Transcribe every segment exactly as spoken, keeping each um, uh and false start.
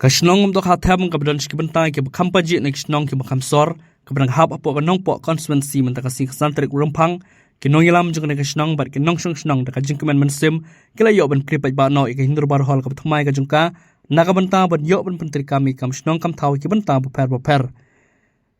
Ka shnong Umdakhatem kaba don shi ki bynta kiba kham pajih na ki shnong kiba kham sor, kaba dang hap hapoh ka Nongpoh constituency, mynta ka sngi ka san tarik u Rymphang, ki nongïalam jong kane ka shnong bad ki nongshong shnong da ka jingkmen mynsiem ki la ïoh ban plie paidbah noh ïa ka jingdorbar hall kaba thymmai ka jong ka, na ka bynta ban ïoh ban pyntreikam ïa ki kam shnong kam thaw ki bynta bapher bapher.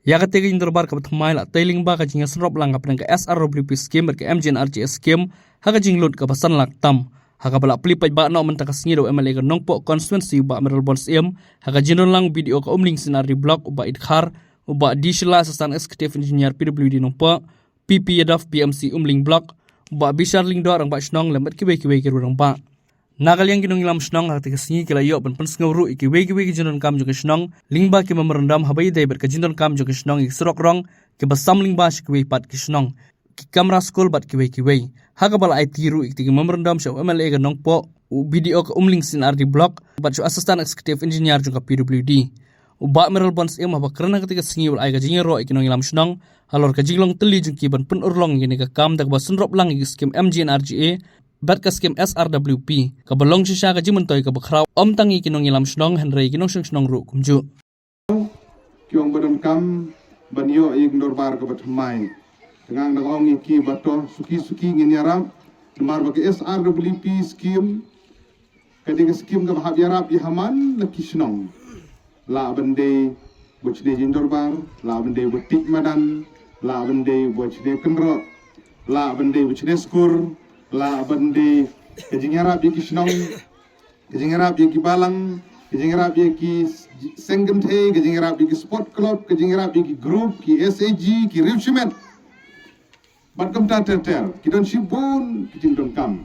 Ïa kata ka jingdorbar kaba thymmai la tei lyngba ka jingïasynrop lang hapdeng ka S R W P scheme bad ka M G N R G A scheme ha ka jinglut kaba san lak tam. Ha kaba la plie paidbah noh mynta ka sngi da u M L A ka Nongpoh constituency u Bah Mayralborn Syiem, ha ka jingdon lang u B D O ka Umling C and R D Block u Bah Idkhar, u Bah D Shylla Assistant Executive Engineer P W D Nongpoh, P P Yadav P M C Umling Block, u Bah Bishar Lyngdoh Rangbah Shnong lem bad kiwei kiwei ki rangbah. Na ka liang ki nongïalam shnong ha kata ka sngi ki la ïoh ban pynsngew ruh ïa kiwei kiwei ki jingdonkam jong ka shnong lyngba ki memorandum haba ïadei bad ka jingdonkam jong ka shnong ïa ki surok rong kiba sam lyngba sha kiwei pat ki shnong, ki kamra skul bad kiwei kiwei. Ha kaba la aiti ruh ïa kita ki memorandum sha u M L A ka Nongpoh, u B D O ka Umling C and R D Block bad sha u Assistant Executive Engineer jong ka P W D. U Bah Mayralborn Syiem haba kren ha kata ka sngi u la ai ka jingïaroh ïa ki nongïalam shnong halor ka jinglong tylli jong ki ban pynurlong ïa kane ka kam da kaba synrop lang ïa ka skim M G N R G A bad ka skim S R W P, kaba long shisha ka jingmyntoi kaba khraw ym tang ïa ki nongïalam shnong hynrei ki nongshong shnong ruh kumjuh. Ki ong ba donkam ban ïoh ïa ka dorbar kaba thymmai. Te nga dang ong ïa ki ba to suki suki ngin ïarap namar ba ka S R W P scheme ka dei ka skim kaba hap ïarap ïa ha man la ki shnong. Lah ban dei ba shane jingdorbar, lah ban dei ba tik madan, lah ban dei ba shane kynroh, lah ban dei ba shane skur, lah ban dei ka jingïarap ïa ki shnong, ka jingïarap ïa ki balang, ka jingïarap ïa ki seng kynthei, ka jingïarap ïa ki sport club, ka jingïarap ïa ki group, ki S A G, ki riew shimet. Bad kumta ter ter, ki don shibun ki jingdonkam.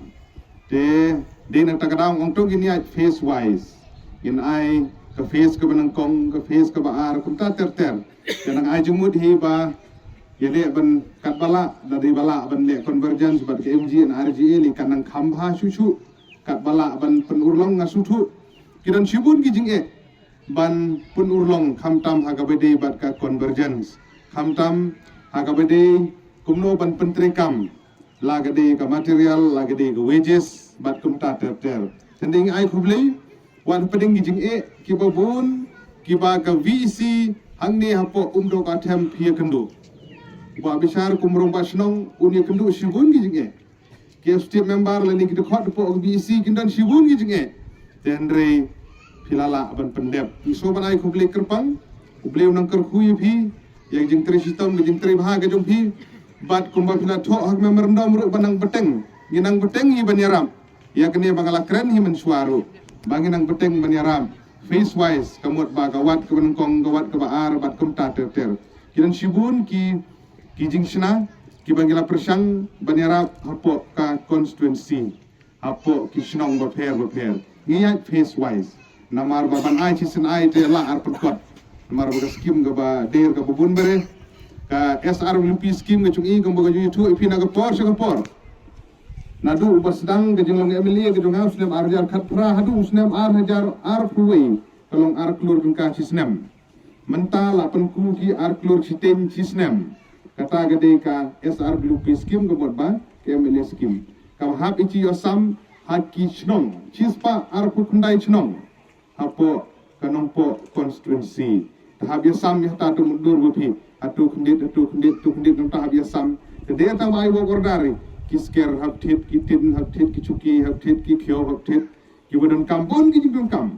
Te dei na kata ka daw ong to ngin ïaid phase wise. Ngin ai ka phase kaba nyngkong, ka phase kaba ar, kumta ter ter. Te nang ai jingmut hi ba ïaleh ban katba lah, lada dei ba lah ban leh convergence bad ka M G N R G A lei kan nang kham bha shuh shuh. Katba lah ban pynurlong nga sngewthuh ki don shibun ki jingeh ban pynurlong, khamtam ha kaba dei bad ka convergence, khamtam ha kaba dei kumno ban pyntreikam, la ka dei ka material, la ka dei ka wages bad kumta ter ter. Te dei nga ai khublei wat hapdeng ki jingeh kiba bun kiba ka V E C hangne hapoh Umdakhatem phi ïakynduh. Bah Bishar kum u rangbah shnong un ïakynduh shibun ki jingeh. Ki state member lane ki dkhot hapoh ka V E C kin don shibun ki jingeh. Te hynrei phi la lah ban pyndep. Ngi sngewbha ban ai khublei kyrpang, U Blei un nang kyrkhu ïa phi ïa ka jingtrei shitom, ka jingtrei bha ka jong phi. Bad kumba phi la thoh ha ka memorandum ruh ban nang bteng, ngi nang bteng hi ban ïarap. Ïa kane ba nga la kren hi mynshuwa ruh ba ngi nang bteng ban ïarap phase wise, ka mut ba ka wat kaba nyngkong, ka wat kaba ar bad kumta ter ter. Ki don shibun ki ki jingshna kiba ngi la pyrshang ban ïarap hapoh ka constituency, hapoh ki shnong bapher bapher. Ngi ïaid phase wise. Namar ba ban ai shisien ai te la ar pynkot. Namar ba ka skim kaba der kaba bun bha re, ka S R W P skim ka jong i kumba ka jong i thuh ïa phi na ka por sha ka por. Naduh ba sdang ka jinglong M L A ka jong nga u snem ar hajar khatphra haduh u snem ar hajar arphew wei ka long ar klur tyngka shi snem. Mynta la pynku ki ar klur shiteng shi snem. Kata ka dei ka S R W P skim ka mut ba ka M L A skim. Kaba hap ïa ki ïohsam ha ki shnong shispah arphew khyndai shnong hapoh ka Nongpoh constituency. Te hap ïohsam ïa hata tu mutdur ba phi hatu khyndiat, hatu khyndiat, hatu khyndiat, nangta hap ïohsam. Te dei tang ba ai work order, ki sker hap thied, ki tin hap thied, ki chuki hap thied, ki khiew hap thied. Kiba donkam bun ki jingdonkam.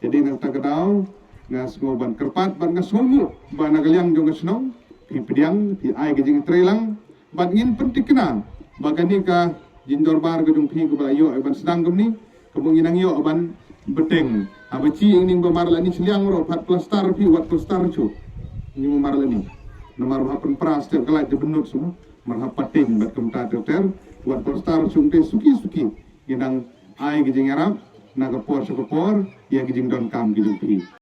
Te dei na kata ka daw nga sngew ban kyrpad bad nga sngewnguh ba na ka liang jong ka shnong phi pdiang, phi ai ka jingtreilang bad ngin pyntikna ba kane ka jingdorbar ka jong phi kaba la ïoh ban sdang kumne, kaba ngin nang ïoh ban bteng. Haba chi ïing ning ba mar lane shiliang ruh pat plastar phi, wat plastar shuh. Ning ba mar lane. Namar ba hap pynpra step ka light te bynnud shuh. Mar hap pateng bad kumta ter ter, wat plastar shuh te suki suki. Ngin nang ai ka jingïarap na ka por sha ka por ïa ka jingdonkam ka jong phi.